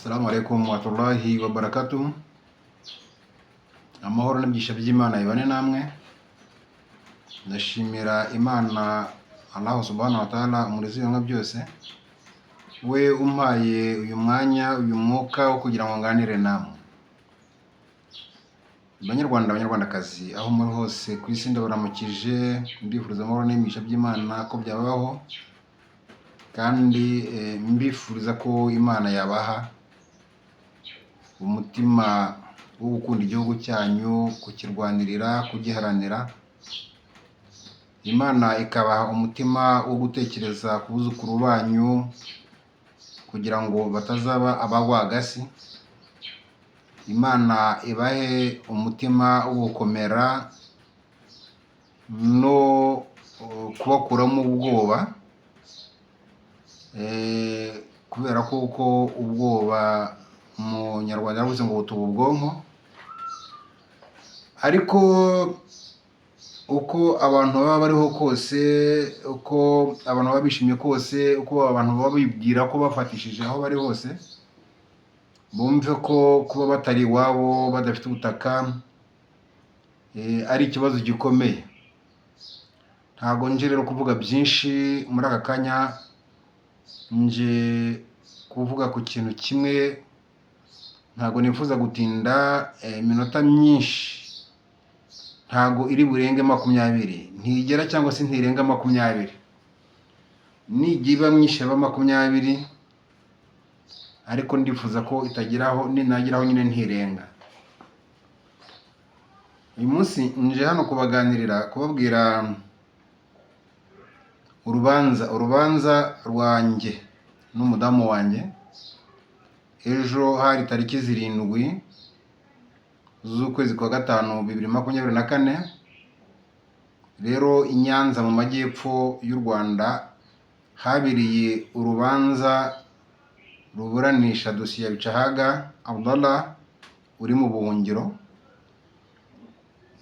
Assalamu alaikum warahmatullahi wabarakatuh. Amahoro n'imigisha by'Imana bibane namwe. Ndashimira Imana Allah subhanahu wa ta'ala, umurezi w'ibiremwa byose, we umpaye uyu mwanya, uyu mwuka wo kugira ngo nganire namwe. Banyarwanda, Banyarwandakazi, aho muri hose ku isi, ndabaramukije, mbifuriza amahoro n'imigisha by'Imana ko byabaho, kandi mbifuriza ko Imana yabaha umutima wo gukunda igihugu cyanyu, kukirwanirira, kugiharanira. Imana ikabaha umutima wo gutekereza ku buzukuru banyu kugira ngo batazaba abagwagasi. Imana ibahe umutima wo gukomera no kubakuramo ubwoba, kubera ko uko ubwoba, Umunyarwanda yaravuze ngo butuba ubwonko. Ariko uko abantu baba bariho kose, uko abantu baba bishimye kose, uko abantu baba bibwira ko bafatishije aho bari hose, bumve ko kuba batari iwabo, badafite ubutaka, ari ikibazo gikomeye. Ntabwo nje rero kuvuga byinshi muri aka kanya, nje kuvuga ku kintu kimwe. Ntabwo nifuza gutinda iminota myinshi, ntabwo iri burenge 20, ntigera cyangwa se ntirenga 20. Nijya iba myinshi yaba 20, ariko ndifuza ko itageraho, ninageraho nyine ntirenga. Uyu munsi nje hano kubaganirira, kubabwira urubanza rwanjye n'umudamu wanjye. Ejo hari tariki 7 z'ukwezi kwa gatanu 2024. Rero i Nyanza mu majyepfo y'u Rwanda habereye urubanza ruburanisha dosiye ya Bicahaga Abdallah uri mu buhungiro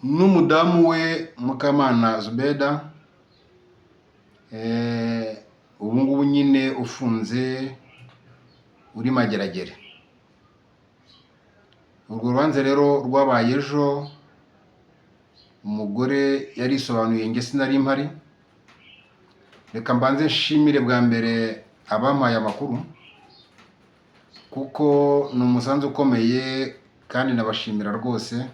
n'umudamu we Mukamana Zubeda, ubu ngubu nyine ufunze uri Mageragere. Urwo rubanza rero rwabaye ejo. Umugore yarisobanuye, njye sinari mpari. Reka mbanze nshimire bwa mbere abampaye amakuru, kuko ni umusanzu ukomeye, kandi ndabashimira rwose,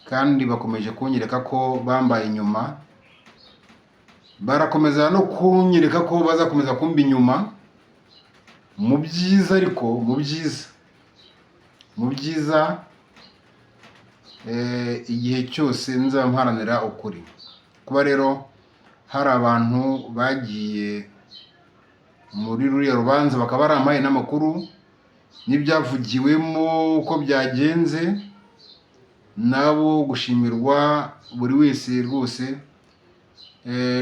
kandi bakomeje kunyereka ko bambaye inyuma, barakomeza no kunyereka ko bazakomeza kumba inyuma mu byiza. Ariko mu byiza, igihe cyose nzaba mparanira ukuri. Kuba rero hari abantu bagiye muri ruriya rubanza bakaba barampaye n'amakuru n'ibyavugiwemo uko byagenze, nabo gushimirwa buri wese rwose,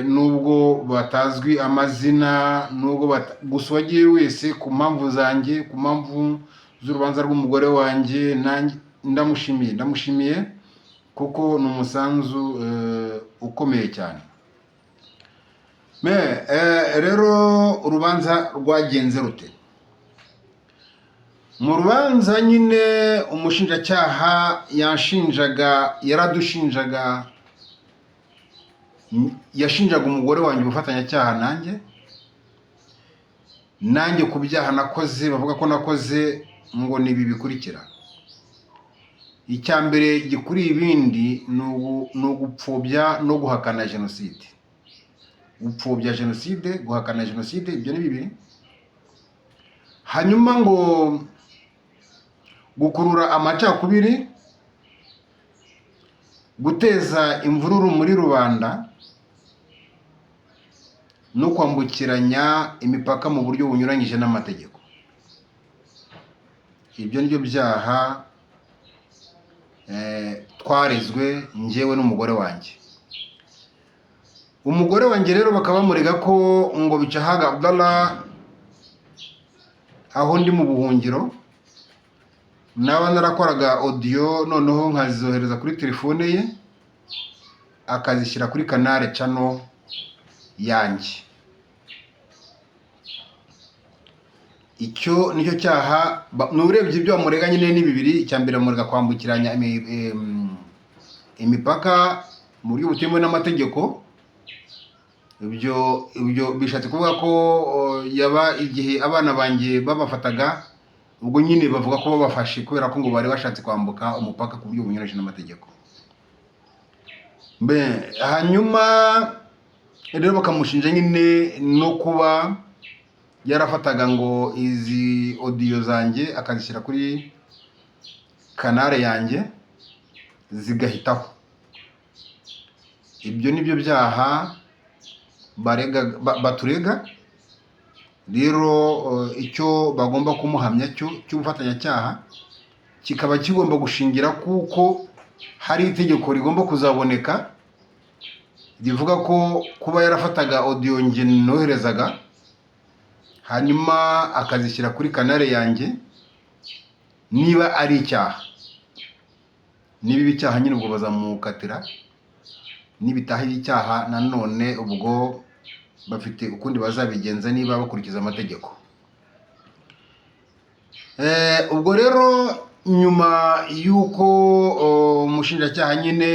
nubwo batazwi amazina, nubwo gusa uwagiye wese ku mpamvu zanjye, ku mpamvu z'urubanza rw'umugore wanjye nanjye, ndamushimiye, ndamushimiye kuko ni umusanzu ukomeye cyane. Me rero urubanza rwagenze rute? Mu rubanza nyine umushinjacyaha yanshinjaga, yaradushinjaga, yashinjaga umugore wanjye ubufatanyacyaha nanjye ku byaha nakoze, bavuga ko nakoze, ngo ni ibi bikurikira. Icya mbere gikuriye ibindi ni ugupfobya no guhakana jenoside. Gupfobya jenoside, guhakana jenoside, ibyo ni bibiri. Hanyuma ngo gukurura amacakubiri, guteza imvururu muri rubanda no kwambukiranya imipaka mu buryo bunyuranyije n'amategeko. Ibyo ni byo byaha twarezwe, njyewe n'umugore wanjye. Umugore wanjye rero bakaba bamurega ko ngo Bicahaga Abdallah, aho ndi mu buhungiro, naba narakoraga audio, noneho nkazizohereza kuri telefone ye, akazishyira kuri canal channel yanjye. Icyo nicyo cyaha. N'urebye ibyo bamurega nyine ni bibiri. Icya mbere, bamurega kwambukiranya imipaka mu buryo butemewe n'amategeko. Ibyo bishatse kuvuga ko yaba igihe abana banjye babafataga, ubwo nyine bavuga ko babafashe kubera ko ngo bari bashatse kwambuka umupaka ku buryo bunyuranyije n'amategeko. Mbe hanyuma rero bakamushinja nyine no kuba yarafataga ngo izi audio zanjye akazishyira kuri canal yanjye zigahitaho. Ibyo ni byo byaha barega, baturega. Rero icyo bagomba kumuhamya cyo cy'ubufatanyacyaha kikaba kigomba gushingira kuko hari itegeko rigomba kuzaboneka rivuga ko kuba yarafataga audio nge noherezaga, hanyuma akazishyira kuri canal yanjye, niba ari icyaha. Niba iba icyaha nyine, ubwo bazamukatira. Nibitaha icyaha nanone, ubwo bafite ukundi bazabigenza niba bakurikiza amategeko. Ubwo rero nyuma y'uko umushinjacyaha nyine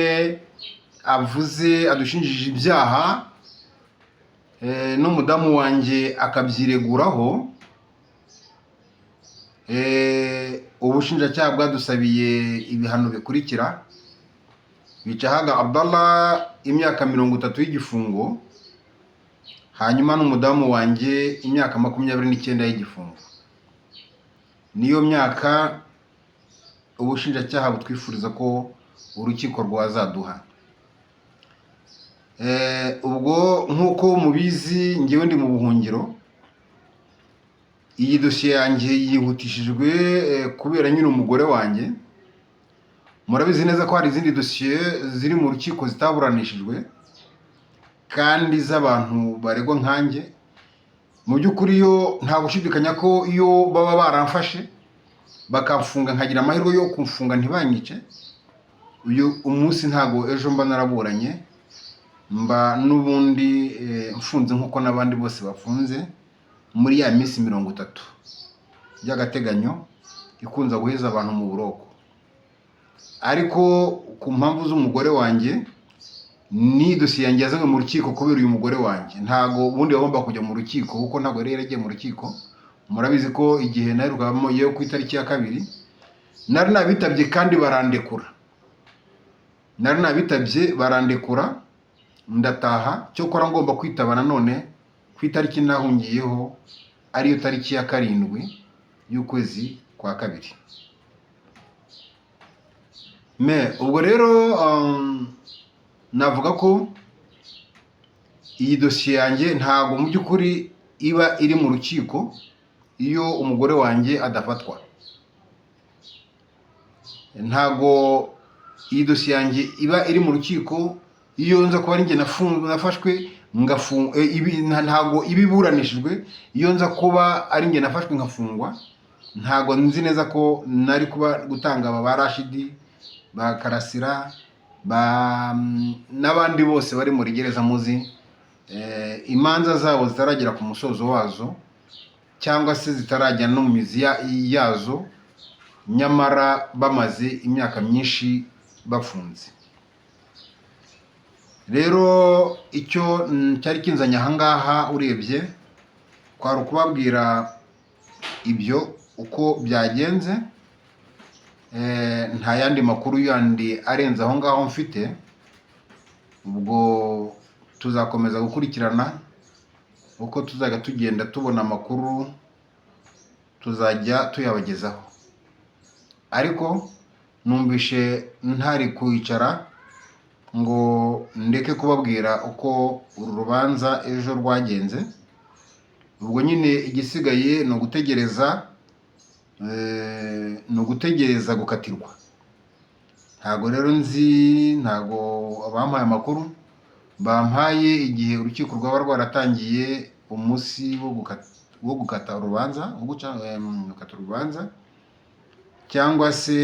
avuze, adushinjije ibyaha, n'umudamu wanjye akabyireguraho, ubushinjacyaha bwadusabiye ibihano bikurikira: Bicahaga Abdallah imyaka 30 y'igifungo, hanyuma n'umudamu wanjye imyaka 29 y'igifungo. Niyo myaka ubushinjacyaha butwifuriza ko urukiko rwazaduha. Ubwo nk'uko mubizi, ngewe ndi mu buhungiro. Iyi dosiye yanjye yihutishijwe kubera nyine umugore wanjye. Murabizi neza ko hari izindi dosiye ziri mu rukiko zitaburanishijwe kandi z'abantu baregwa nkanjye. Mu by'ukuri yo nta gushidikanya ko iyo baba baramfashe bakamfunga, nkagira amahirwe yo kumfunga ntibanyice uyu umunsi, ntago ejo mba naraburanye, mba n'ubundi mfunze nk'uko n'abandi bose bafunze muri ya minsi 30 by'agateganyo ikunze guheza abantu mu buroko. Ariko ku mpamvu z'umugore wanjye, ni dosiye yanjye yazanywe mu rukiko kubera uyu mugore wanjye. Ntago ubundi yagomba kujya mu rukiko, kuko ntabwo yari yaragiye mu rukiko. Murabizi ko igihe naherukamo yewe ku itariki ya 2 nari nabitabye kandi barandekura. Nari nabitabye barandekura, ndataha. Cyokora ngomba kwitaba nanone ku itariki nahungiyeho, ariyo tariki ya 7 y'ukwezi kwa kabiri. Me ubwo rero navuga ko iyi dosiye yanjye ntabwo mu by'ukuri iba iri mu rukiko iyo umugore wanjye adafatwa. Ntabwo iyi dosiye yanjye iba iri mu rukiko iyo nza kuba ari njye nafashwe ntabwo iba iburanishijwe iyo nza kuba ari njye nafashwe nkafungwa. Ntabwo nzi neza ko nari kuba gutanga aba ba Rashidi, ba Karasira, ba n'abandi bose bari muri gereza muzi, imanza zabo zitaragera ku musozo wazo cyangwa se zitarajya no mu mizi yazo, nyamara bamaze imyaka myinshi bafunze. Rero icyo cyari kinzanye ahangaha urebye kwari ukubabwira ibyo uko byagenze. Nta yandi makuru yandi arenze aho ngaho mfite. Ubwo tuzakomeza gukurikirana uko tuzajya tugenda tubona amakuru, tuzajya tuyabagezaho. Ariko numvishe ntari kwicara ngo ndeke kubabwira uko uru rubanza ejo rwagenze. Ubwo nyine igisigaye ni ugutegereza, ni ugutegereza gukatirwa. Ntabwo rero nzi, ntabwo abampaye amakuru bampaye igihe urukiko rwaba rwaratangiye umunsi wo gukata urubanza, wo guca, gukata urubanza, cyangwa se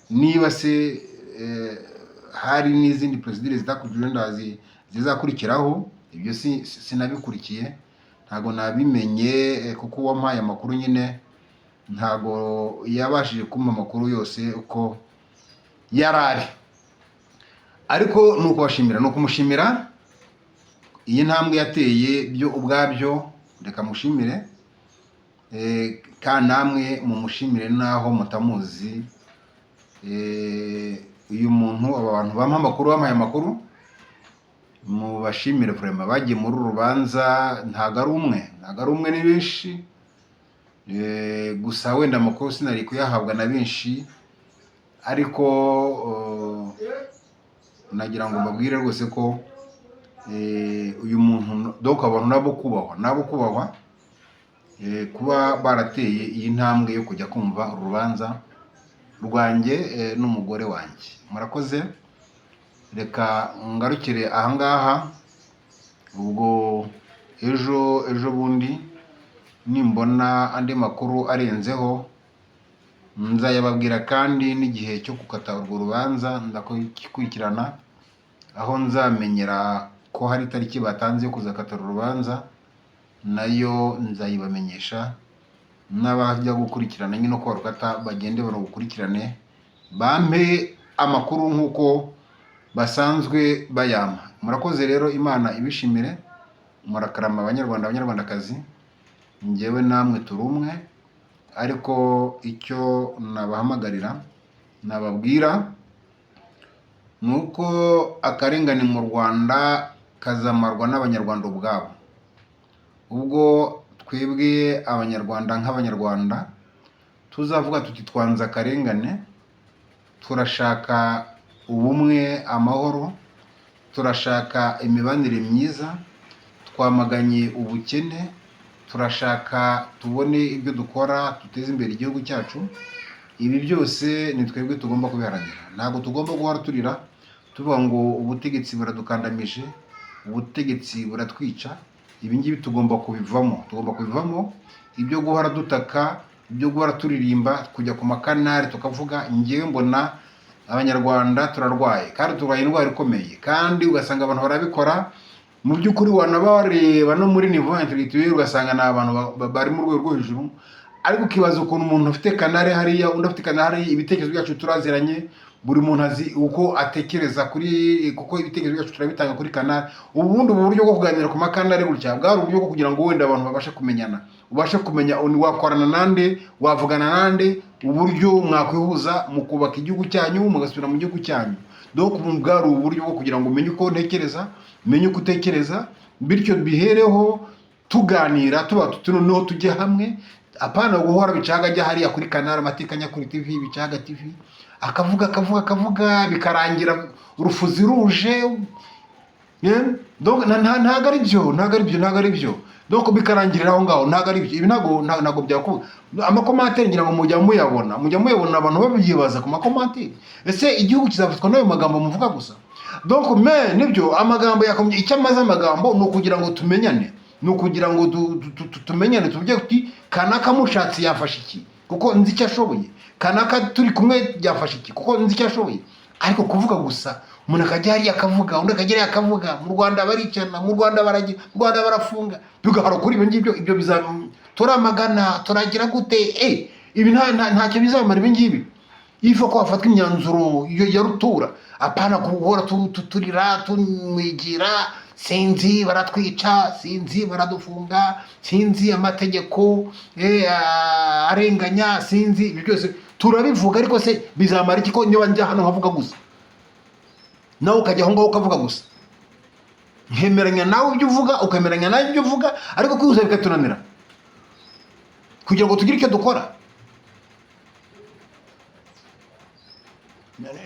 niba se hari n'izindi procédures zitakurikijwe wenda zizakurikiraho. Ibyo sinabikurikiye. Ntabwo nabimenye kuko uwampaye amakuru nyine ntabwo yabashije kumpa amakuru yose uko yari ari. Ariko ni ukubashimira, ni ukumushimira iyi ntambwe yateye byo ubwabyo. Reka mushimire, kandi namwe mumushimire naho mutamuzi. Uyu muntu, aba bantu bampa amakuru, bampaye amakuru, mubashimire vraiment. Bagiye muri uru rubanza, ntabwo ari umwe, ntabwo ari umwe, ni benshi. Gusa wenda amakuru sinari kuyahabwa na benshi, ariko nagira ngo mbabwire rwose ko uyu muntu, donc abantu nabo kubahwa, nabo kubahwa, kuba barateye iyi ntambwe yo kujya kumva urubanza rwanjye n'umugore wanjye. Murakoze, reka ngarukire ahangaha. Ubwo ejo, ejo bundi nimbona andi makuru arenzeho nzayababwira, kandi n'igihe cyo gukata urwo rubanza ndakurikirana, aho nzamenyera ko hari itariki batanze yo kuzakata uru rubanza nayo nzayibamenyesha, n'abajya gukurikirana nyine uko barukata bagende barukurikirane, bampe amakuru nk'uko basanzwe bayampa. Murakoze rero, Imana ibishimire. Murakarama Abanyarwanda, Abanyarwandakazi. Njyewe namwe turi umwe, ariko icyo nabahamagarira, nababwira, ni uko akarengane mu Rwanda kazamarwa n'Abanyarwanda ubwabo. Ubwo twebwe Abanyarwanda nk'Abanyarwanda tuzavuga tuti: "Twanze akarengane, turashaka ubumwe, amahoro, turashaka imibanire myiza, twamaganye ubukene, turashaka tubone ibyo dukora duteze imbere igihugu cyacu." Ibi byose ni twebwe tugomba kubiharanira. Ntabwo tugomba guhora turira tuvuga ngo ubutegetsi buradukandamije, ubutegetsi buratwica. Ibi ngibi tugomba kubivamo, tugomba kubivamo. Ibyo guhora dutaka, ibyo guhora turirimba, kujya ku makanari tukavuga, ngewe mbona Abanyarwanda turarwaye, kandi turwaye indwara ikomeye. Kandi ugasanga abantu barabikora, mu by'ukuri wanabareba no muri niveau intellectuel ugasanga ni abantu bari mu rwego rwo hejuru, ariko ukibaza ukuntu umuntu afite canal hariya, undi afite canal hariya. Ibitekerezo byacu turaziranye, buri muntu azi uko atekereza kuri, kuko ibitekerezo byacu turabitanga kuri canal. Ubundi ubu buryo bwo kuganira ku makanari gutya bwari uburyo bwo kugira ngo wenda abantu babashe kumenyana, ubashe kumenya wakorana nande, wavugana nande, uburyo mwakwihuza mukubaka igihugu cyanyu, mugasubira mu gihugu cyanyu. Donc ubu bwari uburyo bwo kugira ngo umenye uko ntekereza, umenye uko utekereza, bityo bihereho tuganira, tuba tuti noneho tujye hamwe. Apana guhora Bicahaga ajya hariya kuri canal Amateka Nyakuri TV, Bicahaga TV, akavuga, akavuga, akavuga, bikarangira urufuzi ruje. Yeah? Donc ntabwo ari byo, ntabwo ari byo, ntabwo ari byo. Donc bikarangirira aho ngaho, ntabwo ari byo. Ibi ntabwo byakuba. Amacommentaires ngira ngo mujya muyabona, mujya muyabona, abantu babyibaza ku macommentaires: ese igihugu kizafatwa n'ayo magambo muvuga gusa? Donc mais nibyo, amagambo yakomye icyo amaze. Amagambo ni ukugira ngo tumenyane, ni ukugira ngo tumenyane, tuvuge tuti: "Kanaka mushatse yafashe iki kuko nzi icyo ashoboye, kanaka turi kumwe yafashe iki kuko nzi icyo ashoboye." Ariko kuvuga gusa, umuntu akajya hariya akavuga, undi akajya hariya akavuga, mu Rwanda baricana, mu Rwanda baragira, mu Rwanda barafunga, bigahora kuri ibyo ngibyo. Ibyo biza turamagana, turagira gute? Ibi ntacyo bizamara ibi ngibi. Ifa ko hafatwa imyanzuro ya rutura, apana guhora turira, tumwigira, sinzi baratwica, sinzi baradufunga, sinzi amategeko arenganya, sinzi. Ibyo byose turabivuga, ariko se bizamara iki ko niba njya hano nkavuga gusa, nawe ukajya aho ngaho ukavuga gusa, nkemeranya nawe ibyo uvuga, ukemeranya nawe ibyo uvuga, ariko kwihuza bikatunanira kugira ngo tugire icyo dukora?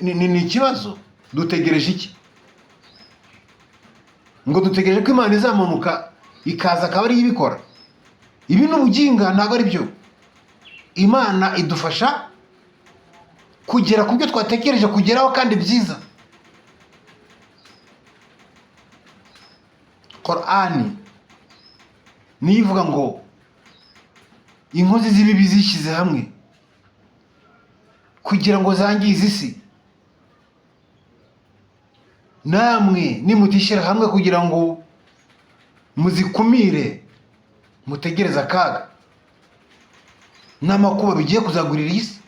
Ni ikibazo. Dutegereje iki? Ngo dutegereje ko Imana izamanuka ikaza akaba ariyo ibikora? Ibi ni ubuginga, ntabwo ari byo. Imana idufasha kugera ku byo twatekereje kugeraho kandi byiza. Korani niyo ivuga ngo inkozi z'ibibi zishyize hamwe kugira ngo zangize isi, namwe nimutishyira hamwe kugira ngo muzikumire. Mutegereze akaga n'amakuba bigiye kuzagurira iyi si.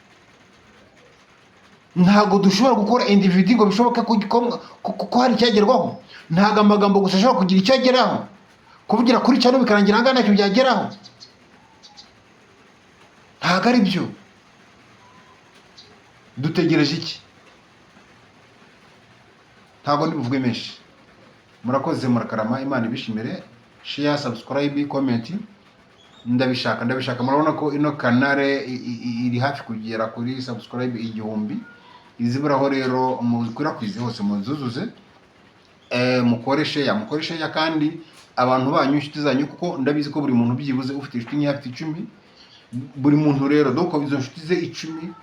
Ntabwo dushobora gukora individu ngo bishoboke ko hari icyagerwaho. Ntabwo amagambo gusa ashobora kugira icyo ageraho. Kuvugira kuri channel bikarangira ahangaha, ntacyo byageraho, ntabwo ari byo. Dutegereje iki? Ntabwo ndi buvuge menshi. Murakoze, murakarama, Imana ibishimire. Share, subscribe, comment, ndabishaka, ndabishaka. Murabona ko ino channel iri hafi kugera kuri subscribe 1000 iziburaho. Rero mukwirakwize hose, muzuzuze, mukore share, mukore share kandi abantu banyu, inshuti zanyu, kuko ndabizi ko buri muntu byibuze ufite inshuti nke afite 10. Buri muntu rero, donc izo nshuti ze 10,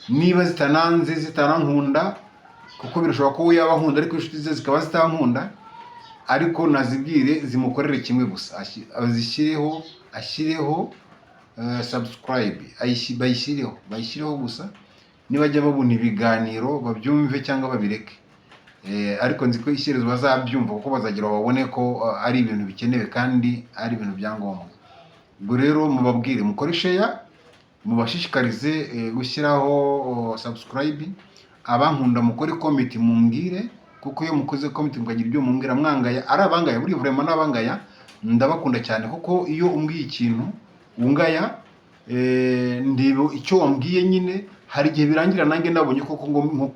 niba zitananze, zitanankunda, kuko birashoboka ko we yaba ankunda ariko inshuti ze zikaba zitankunda, ariko nazibwire zimukorere kimwe gusa, azishyireho, ashyireho subscribe, bayishyireho, bayishyireho gusa. Nibajya babona ibiganiro babyumve cyangwa babireke. Ariko nzi ko ishyirezo bazabyumva, kuko bazagira babone ko ari ibintu bikenewe kandi ari ibintu bya ngombwa. Ubwo rero mubabwire mukore share, mubashishikarize gushyiraho subscribe. Abankunda mukore comment mumbwire, kuko iyo mukoze comment mukagira ibyo mumbwira, mwangaya, ari abangaya, buri vraiment n'abangaya ndabakunda cyane, kuko iyo umbwiye ikintu ungaya, ndeba icyo wambwiye nyine. Hari igihe birangira nanjye nabonye koko ngo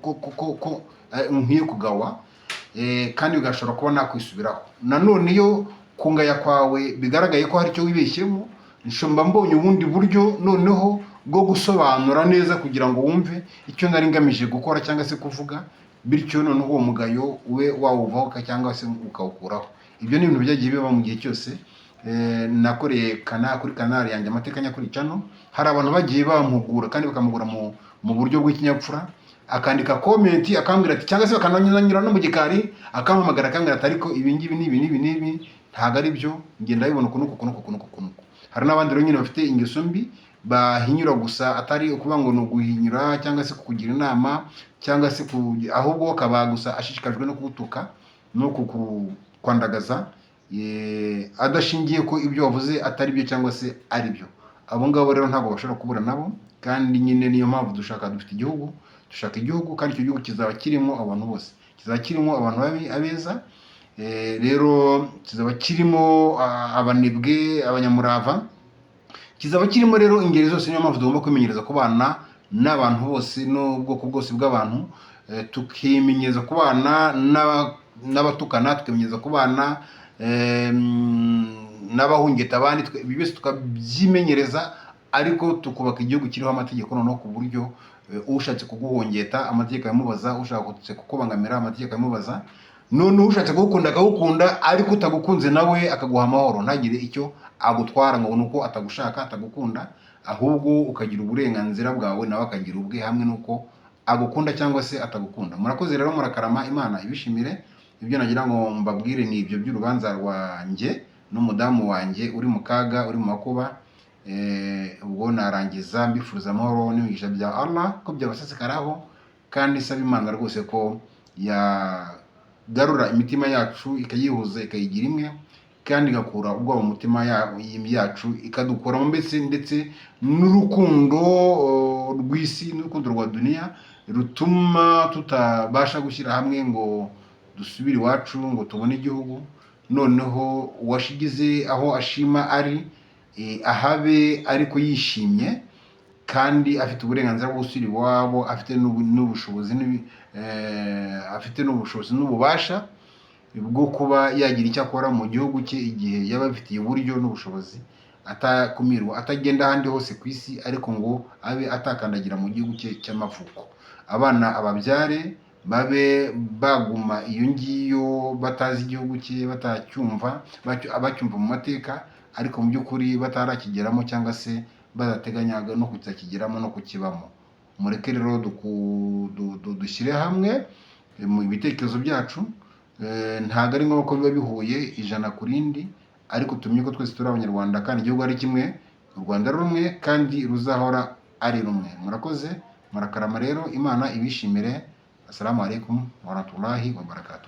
ko nkwiye kugawa, kandi bigashobora kuba nakwisubiraho. Nanone iyo kungaya kwawe bigaragaye ko hari icyo wibeshyemo, mba mbonye ubundi buryo noneho bwo gusobanura neza kugira ngo wumve icyo nari ngamije gukora cyangwa se kuvuga, bityo noneho uwo mugayo ube wawuvaho cyangwa se ukawukuraho. Ibyo ni ibintu byagiye biba mu gihe cyose nakoreye kuri channel yanjye Amateka Nyakuri Channel. Hari abantu bagiye bampugura kandi bakampugura mu buryo bw'ikinyabupfura, akandika comment akambwira ati, cyangwa se bakananyura no mu gikari, akampamagara akambwira ati: "Ariko ibi ngibi n'ibi n'ibi n'ibi ntabwo ari byo, ngenda ndabibona uku n'uku uku n'uku n'uku n'uku." Hari n'abandi rero nyine bafite ingeso mbi, bahinyura gusa, atari ukuvuga ngo ni uguhinyura cyangwa se kukugira inama cyangwa se ahubwo akaba gusa ashishikajwe no kugutuka no kukwandagaza, adashingiye ko ibyo wavuze atari byo cyangwa se ari byo. Abo ngabo rero ntabwo bashobora kubura nabo. Kandi nyine niyo mpamvu dushaka, dufite igihugu, dushaka igihugu, kandi icyo gihugu kizaba kirimo abantu bose, kizaba kirimo abantu babi, abeza. Rero kizaba kirimo abanebwe, abanyamurava, kizaba kirimo rero ingeri zose. Niyo mpamvu tugomba kwimenyereza kubana n'abantu bose n'ubwoko bwose bw'abantu, tukimenyereza kubana n'abatukana, tukimenyereza kubana n'abahungeta abandi. Ibi byose tukabyimenyereza, ariko tukubaka igihugu kiriho amategeko noneho, ku buryo ushatse kuguhungeta amategeko yamubaza, ushatse kukubangamira amategeko yamubaza, noneho ushatse kugukunda akagukunda, ariko utagukunze nawe akaguha amahoro, ntagire icyo agutwara ngo ni uko atagushaka, atagukunda, ahubwo ukagira uburenganzira bwawe, nawe akagira ubwe, hamwe n'uko agukunda cyangwa se atagukunda. Murakoze rero, murakarama, Imana ibishimire. Ibyo nagira ngo mbabwire ni ibyo by'urubanza rwanjye n'umudamu wanjye uri mu kaga, uri mu makuba. Ubwo narangiza mbifuriza amahoro n'imigisha bya Allah ko byabasesekaraho, kandi isaba Imana rwose ko yagarura imitima yacu, ikayihuza, ikayigira imwe, kandi igakura ubwoba mu mutima yacu, ikadukuramo mbese ndetse n'urukundo rw'isi n'urukundo rwa duniya rutuma tutabasha gushyira hamwe ngo dusubire iwacu, ngo tubone igihugu. Noneho uwashigize aho ashima ari ahabe, ariko yishimye kandi afite uburenganzira bwo gusubira iwabo, afite n'ubushobozi afite n'ubushobozi n'ububasha bwo kuba yagira icyo akora mu gihugu cye igihe yaba abifitiye uburyo n'ubushobozi, atakumirwa, atagenda ahandi hose ku isi, ariko ngo abe atakandagira mu gihugu cye cy'amavuko. Abana ababyare babe baguma iyo ngiyo batazi igihugu cye, batacyumva, bacyumva mu mateka, ariko mu by'ukuri batarakigeramo cyangwa se badateganyaga no kuzakigeramo no kukibamo. Mureke rero dushyire hamwe mu bitekerezo byacu. Ntabwo ari ngombwa ko biba bihuye ijana ku rindi, ariko tumenye ko twese turi Abanyarwanda kandi igihugu ari kimwe, u Rwanda ari rumwe kandi ruzahora ari rumwe. Murakoze, murakarama rero, Imana ibishimire. Assalamu alaikum warahmatullahi wabarakatuh.